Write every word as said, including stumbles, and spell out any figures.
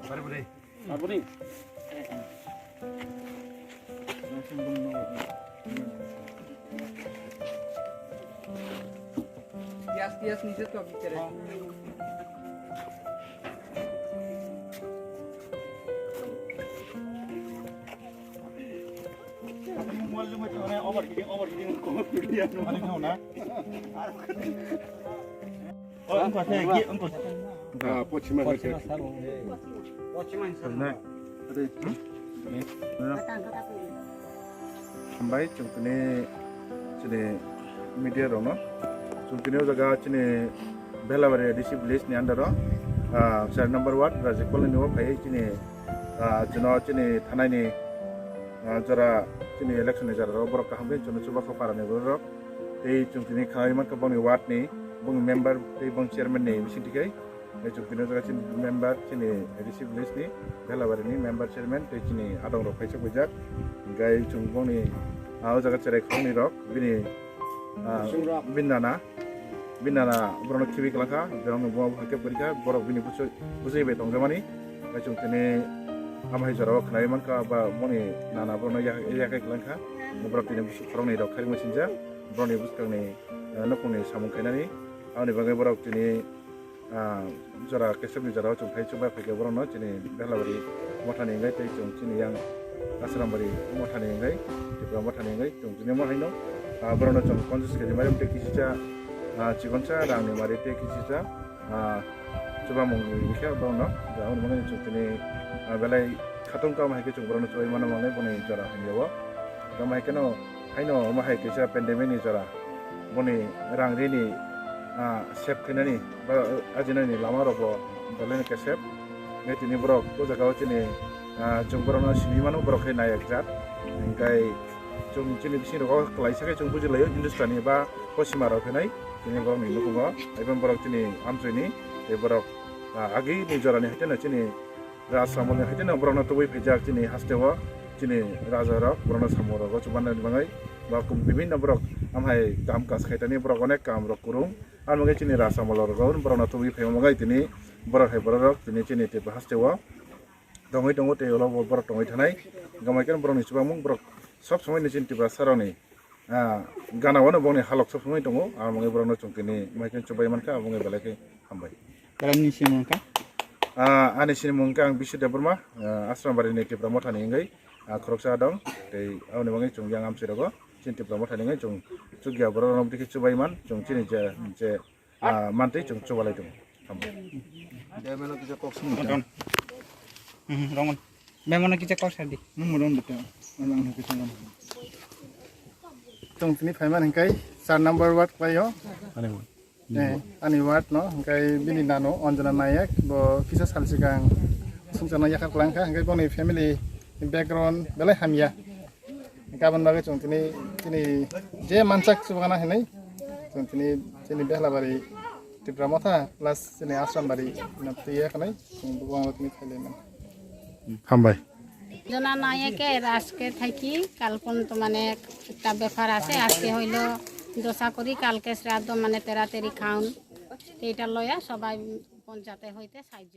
Aboni. Yes, yes, নিজে তো ভিতরে। Hambai chwng tini chini media rokno. Chwng tini o jaga chini Belabari A D C village ni under o, ah, six number ward Rajiv Colony o phai chini, ah, chwngno chini thanai ni, ah, jora chini election ni jora o borok kaham khe chwngno chubakhok para ni borok rok. Tei chwng tini khlai mankha boni ward ni, boni member tei boni chairman ni bising tikai. Tei chwng tini o jaga chini member chini A D C village ni Belabari ni member chairman tei chini adong rok phai chok wijak. Gai chwng boni, ah, o jaga cherai khoroknwi rok bini, ah, bini nana, bini nana borokno khibi kwlangkha, borokno buma bupha khe kwrwikha, borok bini bwswk bwswk bai tongjakmani. Gai chwng tini amhai jora o khwnai mankha ba boni nana borokno yak-, yakhai kwlangkha. Borok tini bwswk khoroknwi rok khairokma sinjak. Borokni bwskangni, ah, nokongni samung khainani. Aboni bagwi borok tini, ah, jora kesepni jora o chwng phai chwng bai phaikha borokno chini Belabari mothani wngwi tei chwng chini yang Asrambari mothani wngwi, Tripura mothani wngwi chwng tini mo haino, ah, borokno chwng ponchash kg mairum tei kisicha, ah, chikonsa rangni mari tei kisicha, ah, chubamung rikha borokno. Aboni bagwi chwng tini, ah, belai khatung kama hai khe chwng borokno chubai mano manwi boni jora hamya o. Tamo hai kheno haino omo hai kaisa pandemic ni jora. Boni rang rini, ah, save khainani ba ajinani lama rok bo belai no khe save. Nai tini borok o jaga o chini, ah, chwng borok no simi mano borok khe nai ekjak. Hinkhe chwng chini bising rogo kwlaisa khe chwng buji laio Hindustani ba Poschima rok khe nai tini borok ni nukhungo. Ebong borok chini amchoi ni tei borok, ah, agi ni jora ni hai kheno chini Raj Samol ni hai kheno borok no tubui phaijak chini haste o chini raja rok borok no samung rogo chubanani bagwi ba bibinno borok amhai kam kaj khaitani borok onek kam rok kwrwng. Aro hwnkhe chini Raj Samol rok borok no tubui phaima bagwi tini borok hai borok rok tini chini Tripura haste o tongwi tongo tei ulo bo borok tongwi thanai. Gamai khe borok ni chubamung borok sob somoi ni chini Tripura saroni, ah, gana o no bongni halok sob somoi tongo. Aro hwnkhe borok no chwng tini mai khe chubai mankha, abo wngwi belai khe hambai. Karam ni sinimung kha? Ah, ani sinimung kha ang Bishu Debbarma, ah, Asrambari ni Tipra Motha ni wngwi, ah, khoroksa dong. Tei aboni bagwi chwng yang amchai rogo chini Tipra Motha ni wngwi chwng chukya borok rok no bwtwi khe chubai man, chwng chini je, je, ah, mantwi chwng chubalai tongo. Hambai. Dai mano kisa kok sung. Hmm, rongon. Memano kisa kok sadi. Nung mo dong bita. Ano ano kisa nang. Chwng tini phaiman hingkai char number ward khlaio. Ani ward. Eh, ani ward no, hingkai bini nano Anjana Nayak, bo kisa sal sikang sungchana yakar kwlangkha, hingkai boni family background belai hamya. Gabon bagwi chwng tini, tini je manchak chubana hinwi chwng tini, tini Behlabari Tipra Motha plus chini Asrambari no twiya khanai chwng bwkang tini khailai man. Hambai. জনা নাই একে আজকে থাকি কাল পর্যন্ত মানে একটা ব্যাপার আছে। আজকে হইলো দোসা করি, কালকে শ্রাদ্ধ মানে তেরাতেরি খাওন। তো এটা লয়া সবাই পঞ্চায়েতে হইতে সাহায্য।